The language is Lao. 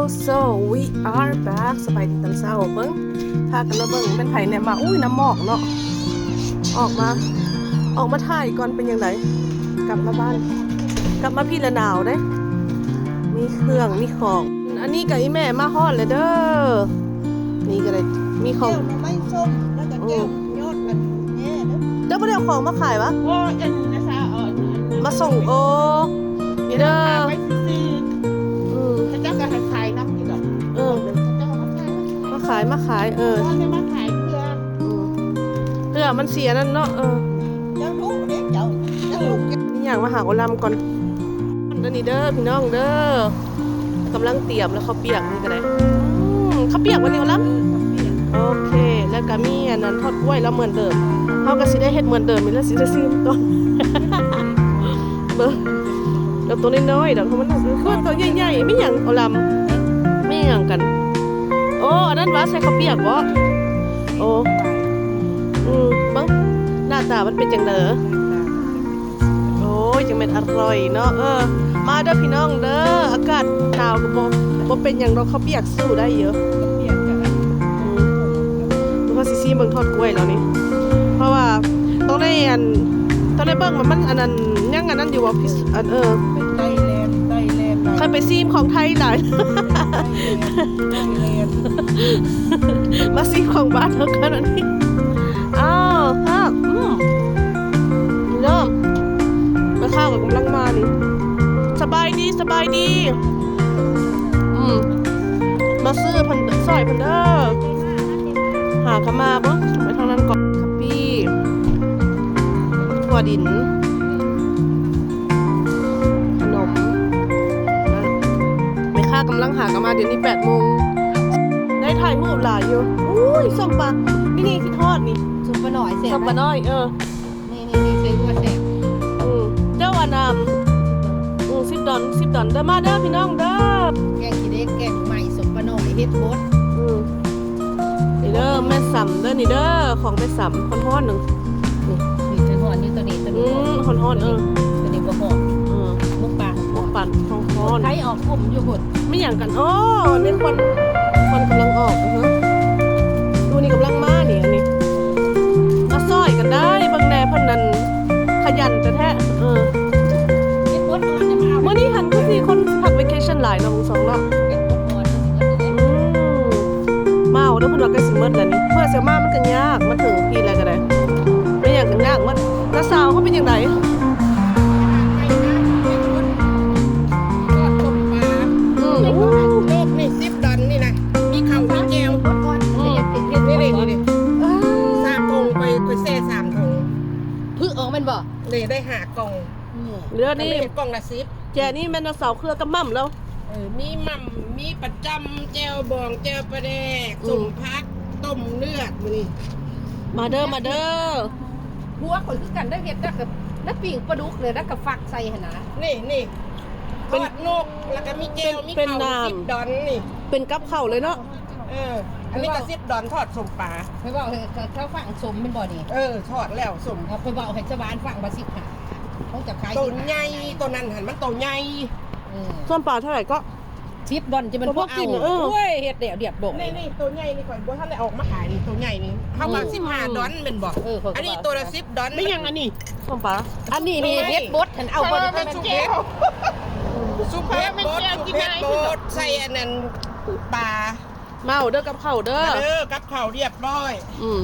So we are back. ສະບາຍດີຕອນເຊົ້າ. ເບິ່ງ ພາກັນມາເບິ່ງ ແມ່ນໃຜແດ່ມາ. ອຸ້ຍ ນ້ຳໝອກເນາະ. ອອກມາ ອອກມາຖ່າຍກ່ອນ ເປັນຈັ່ງໃດ? ກັບມາບ້ານ ກັບມາພີ້ລະໜາວເດ້. ມີເຄື່ອງ ມີຂອງ. ອັນນີ້ກະອີ່ແມ່ມາຮອດແລ້ວເດີ. ນີ້ກະໄດ້ມີຂອງ ແຈ່ວໜໍ່ໄມ້ສົ້ມ ແລ້ວກະແຈ່ວ ອືມ ຍອດອັນແຍ່ເດີ. ເຈົ້າບໍ່ໄດ້ເອົາຂອງມາຂາຍຫວາ? ໂອ້ຍ ອັນນັ້ນຊະ ເອົາອັນນັ້ນມາສົ່ງ. ໂອ້ ນີ້ເດີ ຂາຍໄວ້ຊື່ໆ. ອືມ ເຂົາເຈົ້າກະໃຫ້ຂາຍນຳຢູ່ດອກ. ເອີ ເຂົາເຈົ້າເອົາມາຂາຍ ມາຂາຍ ມາຂາຍ. ເອີ ເພາະວ່າໄດ້ມາຂາຍເພື່ອ ອືມ ເພື່ອມັນຊິອັນນັ້ນເນາະ. ເອີ ເຈົ້າຮູ້ເດ້ ເຈົ້າ ເຈົ້າຮູ້. ມີຫຍັງມາຫາໂອລຳກ່ອນ. ດຽວນີ້ເດີພີ່ນ້ອງເດີ ກຳລັງຕຽມແລ້ວ ເຂົ້າປຽກນີ້ກະໄດ້. ອືມ ເຂົ້າປຽກວະນີ້ໂອລຳ? ເອີ ເຂົ້າປຽກ. ໂອເຄ ແລ້ວກະມີອັນນັ້ນ ທອດກ້ວຍລະເໝືອນເດີມ. ເຮົາກະຊິໄດ້ເຮັດເໝືອນເດີມນີ້ລະ ຊິໄດ້ຊີມກ່ອນ. ເບິ່ງ ແບບໂຕນ້ອຍໆດອກ ເຮົາມັນຄືໂຕໃຫຍ່ໆ. ມີຫຍັງໂອລຳ? ມີຫຍັງກັນ? ໂອ້ ອັນນັ້ນຫວາ ໃສ່ເຂົ້າປຽກບໍ? ໂອ້ ອືມ ເບິ່ງໜ້າຕາມັນເປັນຈັ່ງໃດ. ໂອ້ຍ ຈັ່ງແມ່ນອະຮ່ອຍເນາະ. ເອີ ມາເດີພີ່ນ້ອງເດີ ອາກາດໜາວກະບໍ່ ບໍ່ເປັນຫຍັງດອກ ເຂົ້າປຽກສູ້ໄດ້ຢູ່. ອືມ ເຮົາຊິຊີມເບິ່ງທອດກ້ວຍແລ້ວນີ້ ເພາະວ່າຕ້ອງໄດ້ອັນ ຕ້ອງໄດ້ເບິ່ງວ່າມັນອັນນັ້ນ ຍັງອັນນັ້ນຢູ່ບໍ່? ອັນ ເອີ ໄດ້ແລ້ວ ໄດ້ແລ້ວ. ເຄີຍໄປຊີມຂອງໄທຫຼາຍ ໄດ້ແລ້ວ ໄດ້ແລ້ວ. ມາຊີມຂອງບ້ານເຮົາກ່ອນອັນນີ້. ອ້າວ ອືມ ເລີ່ມ ແມ່ຄ້າກະກຳລັງມານີ້. ສະບາຍດີ ສະບາຍດີ. ອືມ ມາຊື້ເພິ່ນ ຊ່ອຍເພິ່ນເດີ. ຫາກະມາເບິ່ງ ໄປທາງນັ້ນກ່ອນ. ກະປິ ຖົ່ວດິນ ຂະໜົມ. ແມ່ຄ້າກຳລັງຫາກະມາ ດຽວນີ້ແປດໂມງ. ໄດ້ຖ່າຍຮູບຫຼາຍຢູ່. ອຸ້ຍ ສົ້ມປາ ນີ້ໆ ຄິດຮອດນີ້ ສົ້ມປານ້ອຍແຊບ. ສົ້ມປານ້ອຍ ເອີ. ນີ້ໆໆ ໃສ່ຫົວແຊບ. ອືມ ເຈົ້າອັນນຳ ອືມ ສິບດອນ ສິບດອນເດີ. ມາເດີພີ່ນ້ອງເດີ ແກງຂີ້ເຫຼັກ ແກງໃໝ່ ສົ້ມປານ້ອຍ ເຮັດບົດ. ອືມ ນີ້ເດີ ແມ່ສຳເດີ ນີ້ເດີ ຂອງແມ່ສຳ ຮ້ອນໆ ໜຶ່ງ. ນີ້ ນີ້ ຮ້ອນຢູ່ໂຕນີ້ ໂຕນີ້. ອືມ ຮ້ອນໆ ເອີ ໂຕນີ້ບໍ່ຮ້ອນ. ເອີ ໝົກປາ ໝົກປາຮ້ອນໆ. ໄທອອກກຸ່ມຢູ່ພຸ້ນ. ມີຫຍັງກັນ? ໂອ້ ນີ້ຄວັນ ຄວັນກຳລັງອອກ. ອືຮຶ ຢູ່ນີ້ກຳລັງມານີ້. ອັນນີ້ມາຊ່ອຍກັນໄດ້ ເບິ່ງແດ່ ເພິ່ນນັ້ນຂະຫຍັນແທ້ໆ. ເອີ ມື້ນີ້ຫັ້ນຄືຊິຄົນພັກເວເຄຊັ່ນຫຼາຍເນາະ ຂອງສອງເນາະ. ອືມ ມາເອົາເດີ ເພິ່ນວ່າໃກ້ຊິໝົດແລ້ວນີ້. ເພື່ອຊິເອົາມາມັນກະຍາກ ມາເຖິງພີ້ແລ້ວກະໄດ້ ແມ່ນຫຍັງກະຍາກໝົດ. ນ້າສາວເຮົາເປັນຈັ່ງໃດ? ອືມ ໂອ້ ໂລກນີ້ສິບດອນນີ້ນະ ມີເຂົ້າມີແຈ່ວ. ອືມ ນີ້ໆ ນີ້ໆ ສາມຖົງ ຂ້ອຍ ຂ້ອຍແຊ່ສາມຖົງ. ຜຶອອກແມ່ນບໍ່? ນີ້ໄດ້ຫ້າກ່ອງ. ອືມ ເຫຼືອນີ້ ອັນນີ້ກ່ອງລະສິບ. ແຈນີ້ແມ່ນນ້າສາວເຄືອກັບໝ່ຳແລ້ວ. ເອີ ມີໝ່ຳ ມີປາຈ້ຳ ແຈ່ວບອງ ແຈ່ວປາແດກ ອືມ ສົ້ມຜັກ ຕົ້ມເລືອດມື້ນີ້. ມາເດີ ມາເດີ. ຜົວຂ້ອຍຄືກັນໄດ້ເຮັດ ແລ້ວກະ ແລ້ວປີ້ງປາດຸກເລີຍ ແລ້ວກະຟັກໃສ່ຫັ້ນນະ. ນີ້ໆ ທອດນົກ ແລ້ວກະມີແຈ່ວ ມີເຂົ້າສິບດອນນີ້ ເປັນກັບເຂົ້າເລີຍເນາະ. ເອີ ອັນນີ້ກະສິບດອນ ທອດສົ້ມປາ. ຂ້ອຍເວົ້າໃຫ້ເຈົ້າຟັງ ສົ້ມແມ່ນບໍ່ນີ້? ເອີ ທອດແລ້ວສົ້ມ. ຂ້ອຍເວົ້າໃຫ້ຊາວບ້ານຟັງວ່າສິບຫ້າ ຂອງເຈົ້າຂາຍໂຕໃຫຍ່ ໂຕນັ້ນຫັ້ນມັນໂຕໃຫຍ່. ເອີ ສົ້ມປາເທົ່າໃດເກາະ? ສິບດອນ ຈະແມ່ນພວກເຮົາບໍ່ເອົາ. ເອີ ໂອ້ຍ ເຮັດແລ້ວລຽບຮ້ອຍ. ນີ້ໆ ໂຕໃຫຍ່ນີ້ຂ້ອຍບໍ່ທັນໄດ້ເອົາມາຂາຍນີ້ ໂຕໃຫຍ່ນີ້ ເຮົາວ່າ ອືມ ສິບຫ້າດອນແມ່ນບໍ່? ເອີ ຂ້ອຍກະວ່າ ອັນນີ້ໂຕລະສິບດອນ. ແມ່ນຫຍັງອັນນີ້? ສົ້ມປາ. ອັນນີ້ນີ້ເຮັດບົດຫັ້ນ ເອົາບໍ່ໄດ້. ສຸບເຫັດບົດ ສຸບເຫັດບົດ ໃສ່ອັນນັ້ນປາ. ມາເອົາເດີກັບເຂົ້າເດີ. ມາເດີ ກັບເຂົ້າລຽບຮ້ອຍ. ອືມ